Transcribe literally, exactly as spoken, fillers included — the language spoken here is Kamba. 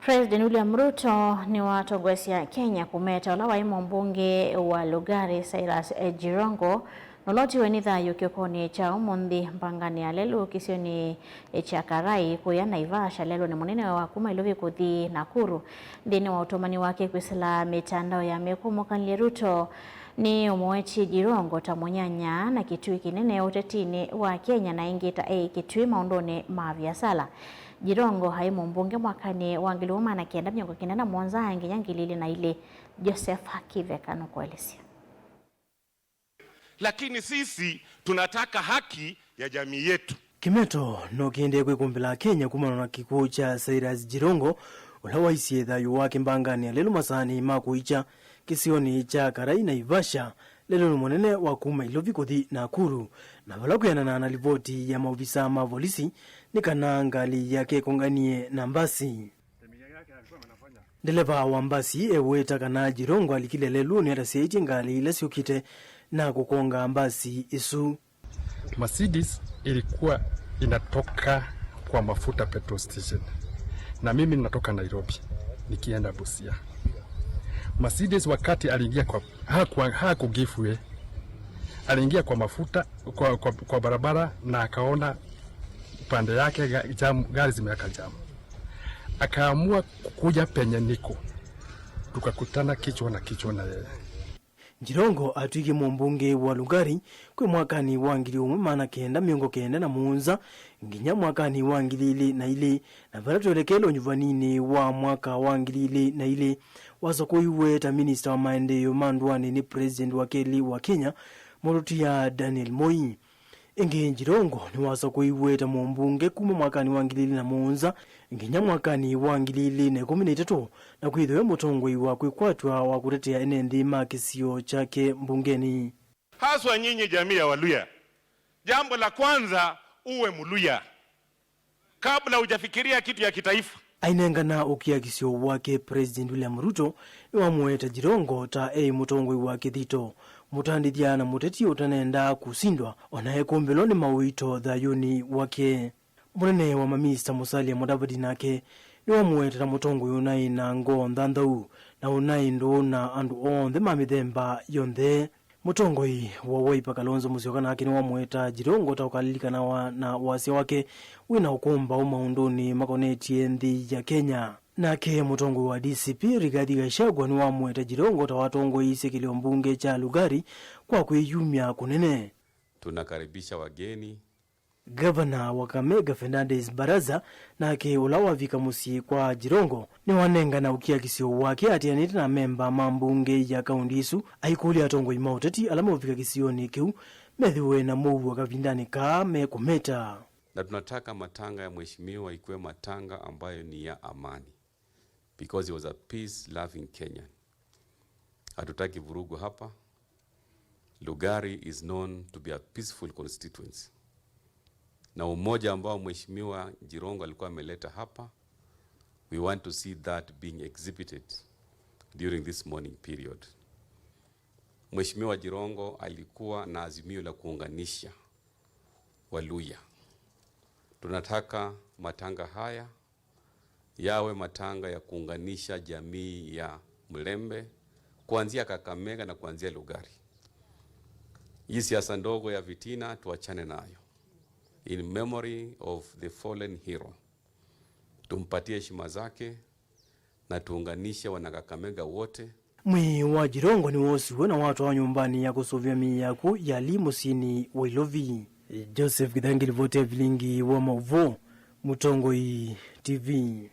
President William Ruto nĩwatongoesya Kenya kũmeta ũla waĩ mũmbunge wa Lugari Cyrus Jirongo, na ũla ũtiwe nĩ thayũ kĩokonĩ kya ũmũnthĩ mbanganĩ ya lelũ kĩsionĩ kya Karai kũya Naivasha, lelũnĩ mũnene wa kuma Ilovi kũthi Nakuru. Nthĩnĩ wa ũtũmani wake kwĩsĩla mĩtandao ya mĩkũmũkanĩlye, Ruto nĩ ũmũwetie Jirongo ta mũnyanya na kĩtui kĩnene ũtetinĩ wa Kenya, na ĩngĩ ta e kĩtui maũndũnĩ ma viasala. Jirongo aĩ mũmbunge mwakanĩ wa ngili ĩmwe maana kenda mĩongo kenda na mũonza nginya ngili ilĩ na ilĩ. Joseph Kiveka nũkũelesya. Lakini sisi tunataka haki ya jamii yetu. Kĩmeto no kĩendee kwĩkũmbĩla Akenya kumana na kĩkw'ũ kya Cyrus Jirongo, ũla waisye thayũ wake mbanganĩ ya lelũ masaanĩ ma kũikya kĩsionĩ kya Karai, Naivasha, lelũnĩ mũnene wa kuma Ilovi kũthi Nakuru, na vala kwĩanana na livoti ya maovisaa ma volisi, nĩ kana ngalĩ yake ĩkonganie na mbasi. Ndeleva wa mbasi eweta kana Jirongo alikile lelũnĩ atasyaĩtye ngalĩ ila syũkĩte na kũkonga mbasi ĩsu. Mercedes ilikuwa inatoka kwa mafuta petrol station na mimi natoka Nairobi nikienda Busia. Mercedes wakati aliingia kwa, haku, haku give way, aliingia kwa mafuta kwa, kwa, kwa barabara na akaona upande yake ga- jam, gari zimeweka jam, akaamua kukuja penye niko, tukakutana kichwa na kichwa na yeye. Jirongo atw'ĩkie mũmbunge wa Lugari kwĩ mwakanĩ wa ngili ũmwe maana kenda mĩongo kenda na mũonza nginya mwakanĩ wa ngili ilĩ na ilĩ, na vala twelekele ũnyuvaninĩ wa mwaka wa ngili ilĩ na ilĩ, wasakũiwe ta minista wa maendeeo ma ndũanĩ nĩ President wa kelĩ wa Kenya, Mũtũtia Daniel Moi. Ĩngĩ, Jirongo nĩwasakũiwe ta mũmbunge kuma mwakanĩ wa ngili ilĩ na mũonza nginya mwakanĩ wa ngili ilĩ na ĩkũmi na itatũ, na kwĩthĩwa e mũtongoi wa kwĩkwatw'a wa kũtetea ene nthĩ ma kĩsio kyake mbungenĩ. Haswa nyinyi jamii ya Waluya, jambo la kwanza uwe Mluya kabla hujafikiria kitu ya kitaifa. Ainengana ũkiakisyo wake, President William Ruto nĩwamũete Jirongo ta eĩ mũtongoi wa kĩthito, mũtandĩthya na mũteti ũtanendaa kũsindwa, o na ekũmbĩlwa nĩ maũito thayũnĩ wake. Mũnene wa mamista Musalia Mudavadi nake nĩwamũete ta mũtongoi ũnaĩ na ngoo nthanthau na ũnaĩ ndũũ na andũ onthe ma mĩthemba yonthe. Mũtongoi wa Wiper Kalonzo Musyoka nake nĩwamũeta Jirongo ta ũkalilikanawa na wasya wake wĩ na ũkũmbaũ maũndũnĩ makonetye nthĩ ya Kenya. Nake mũtongoi wa D C P Rigathi Gachagua nĩwamũeta Jirongo ta watongoeisye kĩlĩo mbunge kya Lugari kwa kwĩyumya kũnene. Tunakaribisha wageni. Ngavana wa Kakamega Fernandes Baraza nake ũla wavika mũsyĩ kwa Jirongo nĩwanengana ũkiakisyo wake atianĩte na amemba ma mbunge ya kaũndi ĩsu, aikũlya atongoi ma ũteti ala meũvika kĩsionĩ kĩu methĩwe na mũuo kavindanĩ kaa mekũmeta. Na tunataka matanga ya mheshimiwa ikuwe matanga ambayo ni ya amani. Because he was a peace loving Kenyan. Hatutaki vurugu hapa. Lugari is known to be a peaceful constituency. Na umoja ambao mheshimiwa Jirongo alikuwa ameleta hapa, we want to see that being exhibited during this mourning period. Mheshimiwa Jirongo alikuwa na azimio la kuunganisha Waluya. Tunataka matanga haya yawe matanga ya kuunganisha jamii ya Mlembe kuanzia Kakamega na kuanzia Lugari. Hii siasa ndogo ya vitina tuachane nayo. In memory of the fallen hero. Tumpatie heshima zake na tuunganishe wana Kakamega wote. Mwĩĩ wa Jirongo nĩwoosiwe na watwawa nyũmbanĩ ya kũsũvĩa mĩĩ ya akw'ũ ya Lee mũsyĩnĩ wa Ilovi. Joseph Gĩthangi, livoti ya vilingi wa maũvoo, Mũtongoi T V.